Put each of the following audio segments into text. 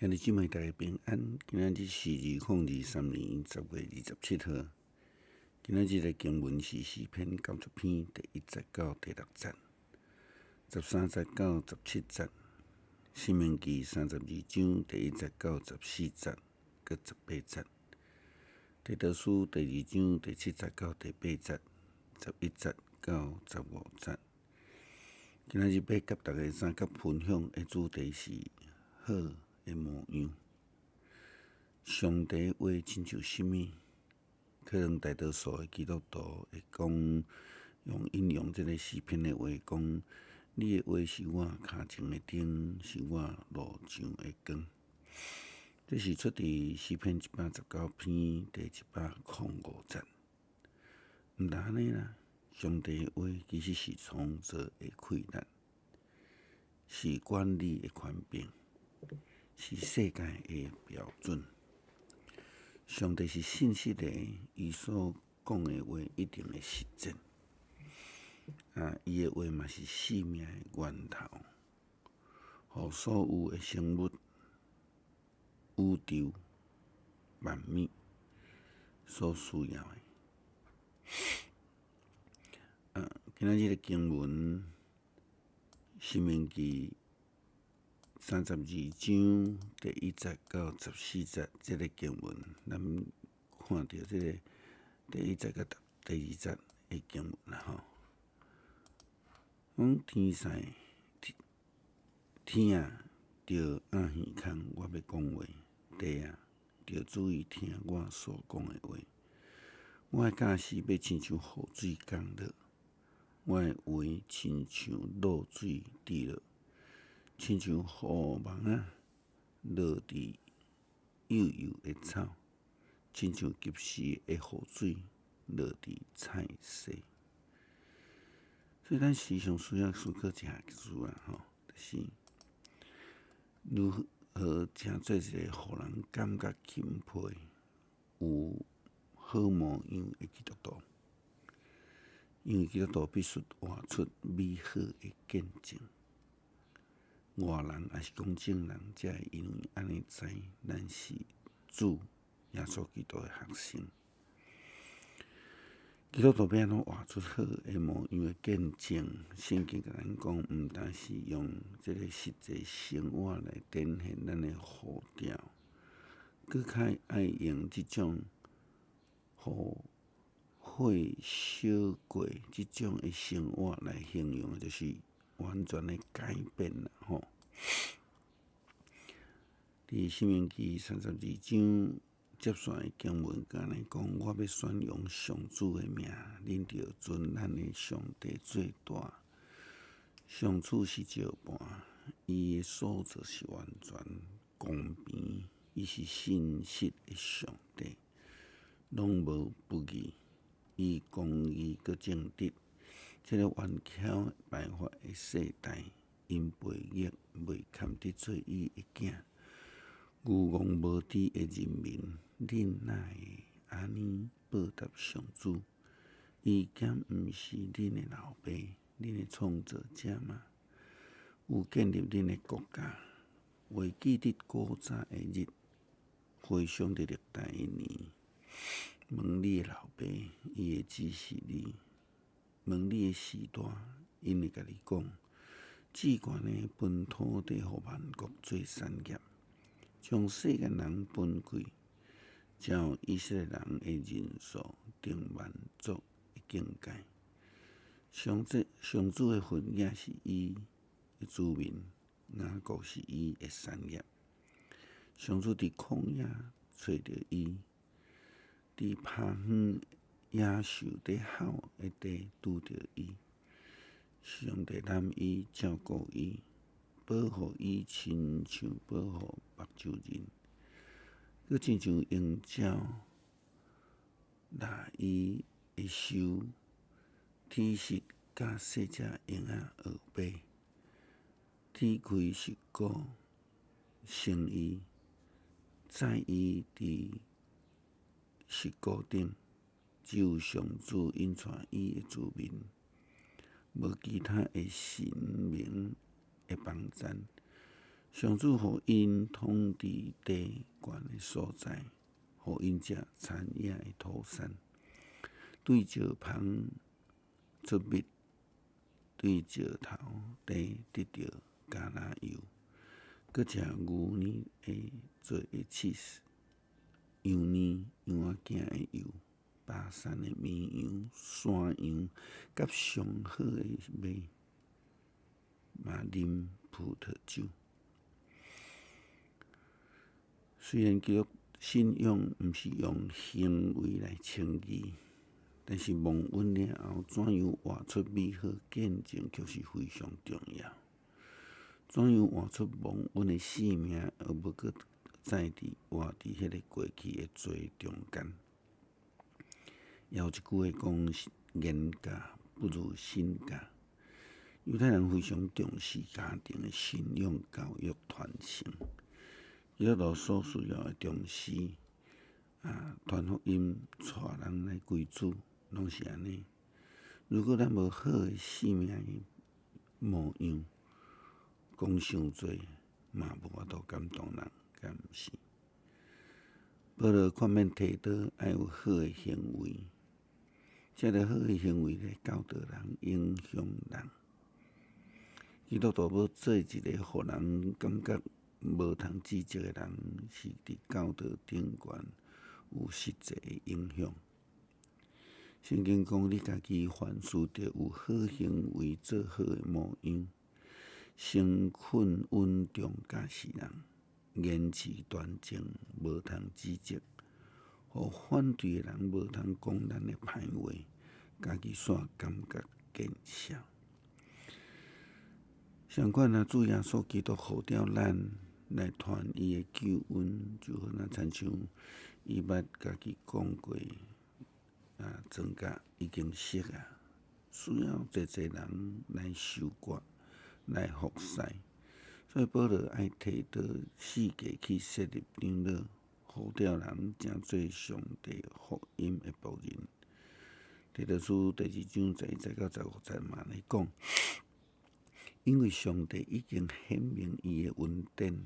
兄弟姊妹大家平安，今仔日是2023年10月27號。今仔日的經文是詩篇90篇第1節到第6節，13節到17節，申命記32章第1節到14節，閣18節，提多書第二章第7節到第8節，11節到15節。今仔日欲佮大家相佮分享的主題是好的模樣。上帝話親像啥物？可能大多數的基督徒會講，用引用這个詩篇的話講：你的話是我跤前的燈，是我路上的光。這是出佇詩篇119篇第105節。毋但按呢啦，上帝的話其實是創造的氣力，是管理的權柄，是世界的標準。上帝是信實的，伊所講的話一定會實踐。啊，伊的話嘛是生命的源頭，予所有的生物、宇宙、萬物所需要的。啊，今仔日的經文，申命記32章第1節到14節，這个經文，咱看著這个第1節佮第2節的經文啦吼。講天使天啊，著掩耳孔，我欲講話；地啊，著注意聽我所講的話。我的教示欲親像雨水降落，我的話親像露水滴落，親像雨網仔落佇幼幼的草，親像及時的雨水落佇菜畦。所以咱時常需要思考一項事啦，吼，就是如何成做一个予人感覺欽佩、有好模樣的基督徒。因為基督徒必須活出美好的見證，外人抑是講眾人才會因為按呢知咱是主耶穌基督的學生。基督徒欲按怎活出好的模樣的見證？聖經共咱講，毋但是用這个實際生活來展現咱的呼召，閣較愛用這種予火燒過這種的生活來形容，就是完全的改變啦吼。佇申命記32章接續的經文，按呢講：我欲宣揚上主的名，恁著尊咱的上帝做大。上主是石磐，伊的所做是完全公平，伊是信實的上帝，攏無不義。伊公義閣正直，這个頑巧敗壞的世代，𪜶背逆袂堪得做伊的囝。愚戇無知的人民，恁哪會按呢報答上主？伊敢毋是恁的老爸，恁的創造者嗎？有建立恁的國家，會記得古早的日，回想佇歷代的年。問你的老爸，伊會指示你；問你的序大，𪜶會共你講。至懸的分土地予萬國做產業，將世間人分開，照以色列人的人數定萬族的境界。上主上主的份額是伊的子民，雅各是伊的產業。上主佇曠野揣著伊，佇拍遠野獸佇吼的地拄著伊。上帝攬伊，照顧伊，保護伊，親像保護目睭仁，閣親像鷹鳥掠伊的岫，體質佮細隻鷹仔學飛，展開翼鼓，乘伊，載伊佇翼鼓頂，只有上主引帶伊的子民，無其他的神明會幫贊。上主予𪜶統治地懸的所在，予𪜶食田野的土產。對石蜂出蜜，對石頭底得著橄欖油，閣食牛奶的做的起司，羊奶、羊仔囝的油，巴珊的綿羊、山羊，佮上好的馬，嘛啉葡萄酒。雖然基督信仰毋是用行為來稱義，但是蒙恩了後，怎樣活出美好見證，卻是非常重要。怎樣活出蒙恩的生命，而無閣再佇活佇彼个過去的罪中間。也有一句話講：言教不如身教。猶太人非常重視家庭的信仰教育傳承。基督徒所需要的重視啊，傳福音、帶人來歸主，攏是按呢。如果咱無好的生命的模樣，講傷濟嘛無法度感動人，敢毋是？保羅勸勉提多愛有好的行為，藉著好的行為來教導人、影響人。基督徒欲做一个予人感覺無通指責的人，是佇教導頂懸有實際的影響。聖經講，你家己凡事著有好行為，做好的模樣，誠懇穩重教示人，言辭端正，無通指責，予反對的人無通講咱的歹話，家己煞感覺見笑。相款啊，主耶穌基督呼召咱來傳伊的救恩，就好若親像伊捌家己講過，啊，莊稼已經熟啊，需要濟濟人來收割、來服侍，所以保羅愛提多四界去設立長老，呼召人成做上帝福音的僕人。提多書第二章11節到15節嘛來講。因為上帝已經顯明伊的恩典，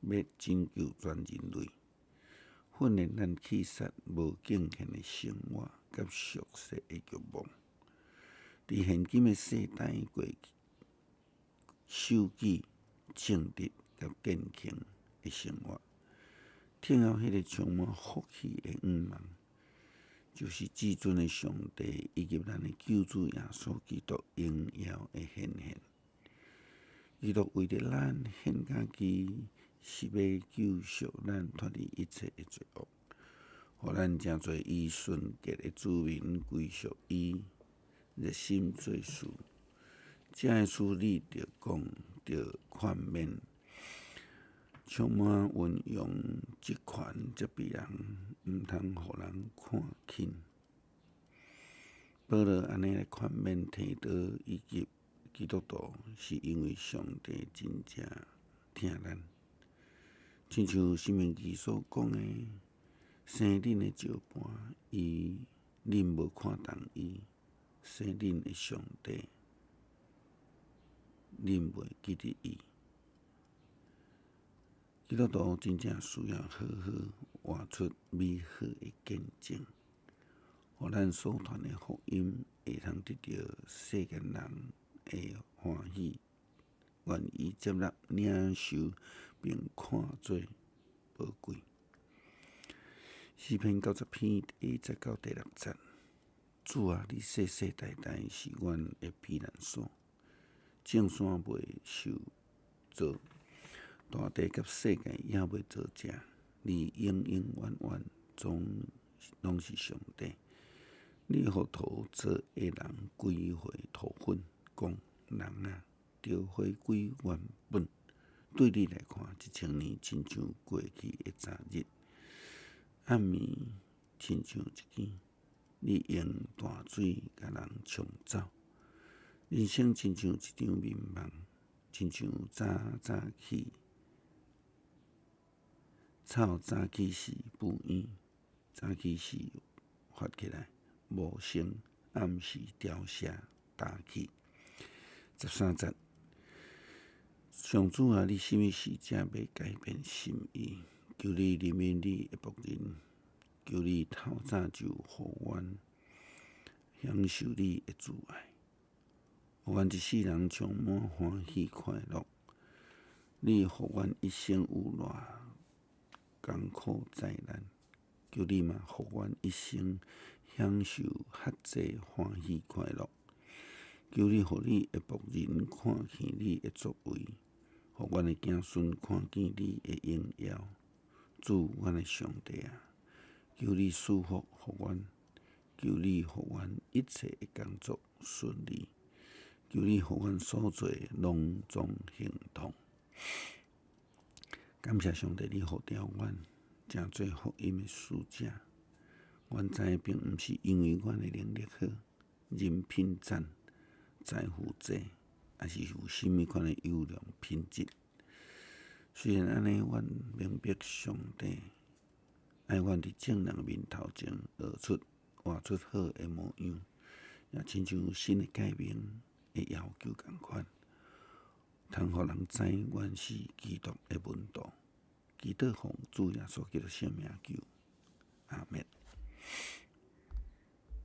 欲拯救全人類，訓練咱去殺無敬虔的生活佮俗世的慾望。佇現今的世代過守己正直佮敬虔的生活，聽候彼个充滿福氣的向望，就是至尊的上帝以及咱的救主耶穌基督榮耀的顯現。基督為著咱獻家己，是欲救贖咱脫離一切的罪惡，予咱成做伊純潔的子民，歸屬伊，熱心做事。這个事你著講，著勸勉，充滿溫容，職權責備人，毋通予人看輕。保羅按呢來勸勉提多以及基督徒，是因為上帝真正疼咱，親像申命記所講的，生恁的石盤，伊恁無看重伊；生恁的上帝，恁袂記得伊。基督徒真正需要好好活出美好的見證，予咱所傳的福音會通得著世間人的歡喜，願意接納、領受並看做寶貴。詩篇90篇第1節到第6節，主啊，你世世代代是阮的避難所，眾山袂受造，大地佮世界也袂造成，你永永遠遠總攏是上帝。你予土做的人歸回土粉，講人啊，著回歸原本。對你來看，1000年親像過去的昨日，暗暝親像一更。你用大水共人沖走，人生親像一場眠夢，親像早早起，草早起時歕圓，早起時發起來，無聲，暗時凋謝，焦去。13節，上主啊，你啥物時才欲改變心意？求你憐憫你的僕人，求你透早就予阮享受你的慈愛，予阮一世人充滿歡喜快樂。你予阮一生有偌艱苦災難，求你嘛予阮一生享受較濟歡喜快樂。求你予你的僕人看見你的作為，予阮的子孫看見你的榮耀。主，阮的上帝啊，求你賜福予阮，求你予阮一切的工作順利，求你予阮所做攏總亨通。感謝上帝，你呼召阮，成做福音的使者。阮知並毋是因為阮的能力好、人品讚、財富濟，抑是有啥物款的優良品質。雖然按呢，阮明白上帝愛阮佇眾人面頭前活出好的模樣，也親像新的誡命的要求仝款，通予人知阮是基督的門徒。祈禱奉主耶穌基督聖名求，阿們。